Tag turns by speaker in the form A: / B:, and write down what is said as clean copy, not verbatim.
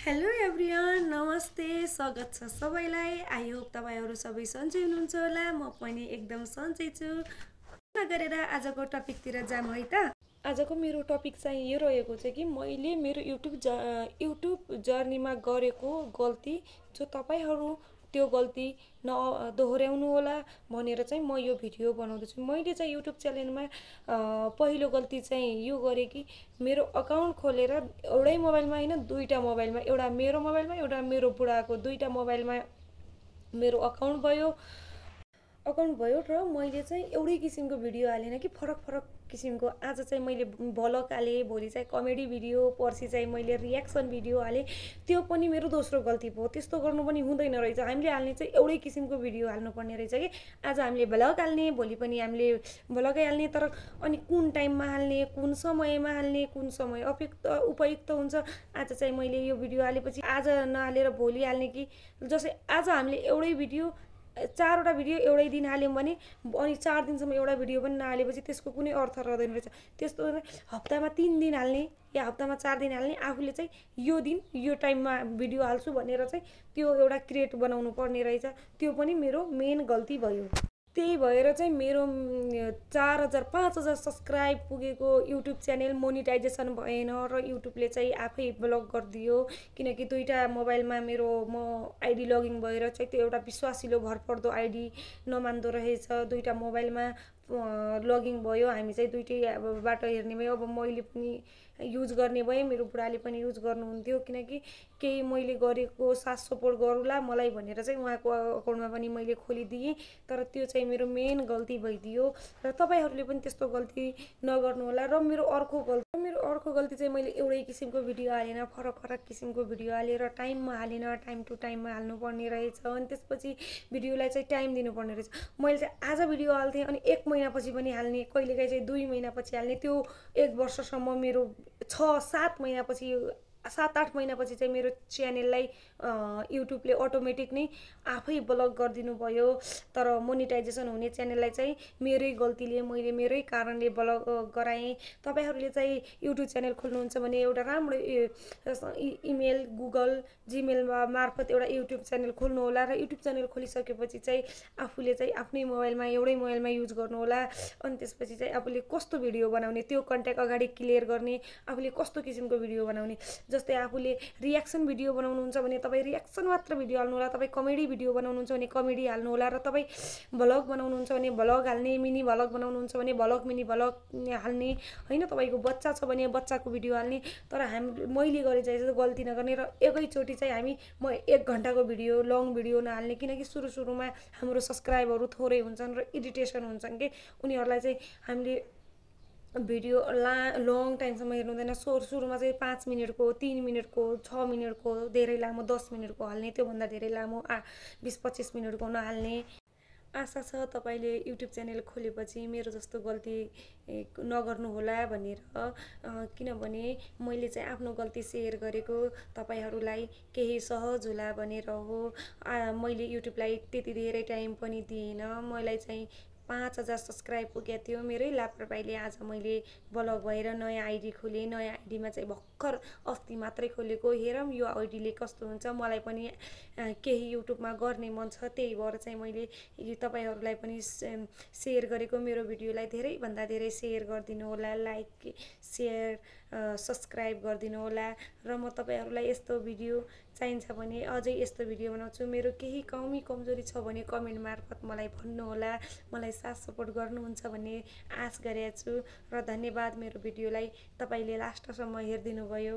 A: Hello everyone, नमस्ते, स्वागत छ सबैलाई। आई होप तपाईहरु सबै सन्चै हुनुहुन्छ होला। म पनि एकदम सन्चै छु। गरेर आजको टपिकतिर जाम है त। आजको मेरो टपिक चाहिँ यो रहेको छ कि मैले मेरो युट्युब जर्नीमा गरेको गल्ती, जो तपाईहरु त्यो गल्ती दोहोर्याउनु होला भनेर चाहिँ म यो भिडियो बनाउँदैछु। मैले चाहिँ युट्युब च्यानलमा पहिलो गल्ती चाहिँ यो गरेँ कि मेरो अकाउन्ट खोलेर एउटै मोबाइलमा हैन, दुईटा मोबाइलमा, एउटा मेरो मोबाइलमा एउटा मेरो बुढाको, दुईटा मोबाइलमा मेरो अकाउन्ट भयो र मैले चाहिँ एउटै किसिमको भिडियो हालेन कि फरक फरक किसिमको। आज चाहिँ मैले भ्लग हालेँ, भोलि चाहिँ कमेडी भिडियो, पर्सि चाहिँ मैले रियाक्सन भिडियो हालेँ। त्यो पनि मेरो दोस्रो गल्ती भयो। त्यस्तो गर्नु पनि हुँदैन रहेछ। हामीले हाल्ने चाहिँ एउटै किसिमको भिडियो हाल्नुपर्ने रहेछ कि आज हामीले भ्लग हाल्ने, भोलि पनि हामीले भ्लगै हाल्ने, तर अनि कुन टाइममा हाल्ने, कुन समयमा हाल्ने, कुन समय उपयुक्त हुन्छ। आज चाहिँ मैले यो भिडियो हालेपछि आज नहालेर भोलि हाल्ने कि जस्तै आज हामीले एउटै भिडियो चारवटा भिडियो एउटै दिन हाल्यौँ भने अनि 4 दिनसम्म एउटा भिडियो पनि नहालेपछि त्यसको कुनै अर्थ रहँदैन रहेछ। त्यस्तो हप्तामा 3 दिन हाल्ने या हप्तामा 4 दिन हाल्ने, आफूले चाहिँ यो दिन यो टाइममा भिडियो हाल्छु भनेर चाहिँ त्यो एउटा क्रिएट बनाउनु पर्ने रहेछ। त्यो पनि मेरो मेन गल्ती भयो। त्यही भएर चाहिँ मेरो 4000 5000 सब्सक्राइब पुगेको युट्युब च्यानल मोनिटाइजेसन भएन र युट्युबले चाहिँ आफै ब्लक गरिदियो। किनकि दुईटा मोबाइलमा मेरो आइडी लगइन भएर चाहिँ त्यो एउटा विश्वासिलो भरपर्दो आइडी नमान्दो रहेछ। दुईटा मोबाइलमा लगइन भयो, हामी चाहिँ दुईटैबाट हेर्ने भयो। अब मैले पनि युज गर्ने भएँ, मेरो बुढाले पनि युज गर्नुहुन्थ्यो, किनकि केही मैले गरेको साथ सपोर्ट गरौँला मलाई भनेर चाहिँ उहाँको अकाउन्टमा पनि मैले खोलिदिएँ। तर त्यो चाहिँ मेरो मेन गल्ती भइदियो र तपाईहरुले पनि त्यस्तो गल्ती नगर्नु होला। र मेरो अर्को गल्ती चाहिँ मैले एउटै किसिमको भिडियो हालेन, फरक फरक किसिमको भिडियो हालेर टाइममा हालेन, टाइम टु टाइममा हाल्नुपर्ने रहेछ। अनि त्यसपछि भिडियोलाई चाहिँ टाइम दिनुपर्ने रहेछ। मैले चाहिँ आज भिडियो हाल्थेँ अनि 1 महिनापछि पनि हाल्ने, कहिलेकाहीँ चाहिँ 2 महिनापछि हाल्ने, त्यो 1 वर्षसम्म मेरो 6-7 महिनापछि 7-8 महिनापछि चाहिँ मेरो च्यानललाई युट्युबले अटोमेटिक नै आफै ब्लक गरिदिनु भयो। तर मोनिटाइजेसन हुने च्यानललाई चाहिँ मेरै गल्तीले, मैले मेरै कारणले ब्लक गराएँ। तपाईहरुले चाहिँ युट्युब च्यानल खोल्नुहुन्छ भने एउटा राम्रो इमेल, गुगल, जीमेल मार्फत एउटा युट्युब च्यानल खोल्नु होला र युट्युब च्यानल खोलिसकेपछि चाहिँ आफूले चाहिँ आफ्नै मोबाइलमा एउटै मोबाइलमा युज गर्नु होला। अनि त्यसपछि चाहिँ आफूले कस्तो भिडियो बनाउने, त्यो कन्टेन्ट अगाडि क्लियर गर्ने, आफूले कस्तो किसिमको भिडियो बनाउने। जस्तै आफूले रियाक्सन भिडियो बनाउनुहुन्छ भने तपाईँ रियाक्सन मात्र भिडियो हाल्नु होला, तपाईँ कमेडी भिडियो बनाउनुहुन्छ भने कमेडी हाल्नु होला, र तपाईँ भ्लग बनाउनुहुन्छ भने भ्लग हाल्ने, मिनी भ्लग बनाउनुहुन्छ भने भ्लग मिनी भ्लग हाल्ने हैन। तपाईको बच्चा छ भने बच्चाको भिडियो हाल्ने। तर मैले गरे चाहिँ गल्ती नगर्ने र एकैचोटी चाहिँ म 1 घण्टाको भिडियो, लङ भिडियो नहाल्ने। किनकि सुरुमा हाम्रो सब्सक्राइबरहरू थोरै हुन्छन् र इरिटेसन हुन्छन् कि उनीहरूलाई चाहिँ हामीले भिडियो लङ टाइमसम्म हेर्नु हुँदैन। सुरुमा चाहिँ 5 मिनटको, 3 मिनटको, 6 मिनटको, धेरै लामो 10 मिनटको हाल्ने, त्योभन्दा धेरै लामो 20-25 मिनटको नहाल्ने। आशा छ तपाईले युट्युब च्यानल खोलेपछि मेरो जस्तो गल्ती नगर्नु होला भनेर, किनभने मैले चाहिँ आफ्नो गल्ती सेयर गरेको तपाईहरुलाई केही सहज होला भनेर हो। मैले युट्युबलाई त्यति धेरै टाइम पनि दिएन। मलाई चाहिँ 5000 सब्सक्राइब पुगेको थियो। मेरै लापरवाहीले आज मैले ब्लक भएर नयाँ आइडी खोलेँ। नयाँ आइडीमा चाहिँ भर्खर अस्ति मात्रै खोलेको। हेरौँ यो आइडीले कस्तो हुन्छ, मलाई पनि केही युट्युबमा गर्ने मन छ। त्यही भएर चाहिँ मैले तपाईहरुलाई पनि सेयर गरेको। मेरो भिडियोलाई धेरैभन्दा धेरै सेयर गरिदिनु होला, लाइक, सेयर, सब्सक्राइब गरिदिनु होला। र म तपाईहरुलाई यस्तो भिडियो चाहिन्छ भने अझै यस्तो भिडियो बनाउँछु। मेरो केही कमी कमजोरी छ भने कमेन्ट मार्फत मलाई भन्नु होला। मलाई साथ सपोर्ट गर्नुहुन्छ भन्ने आश गरेको छु। र धन्यवाद मेरो भिडियोलाई तपाईले लास्टसम्म हेरिदिनु भयो।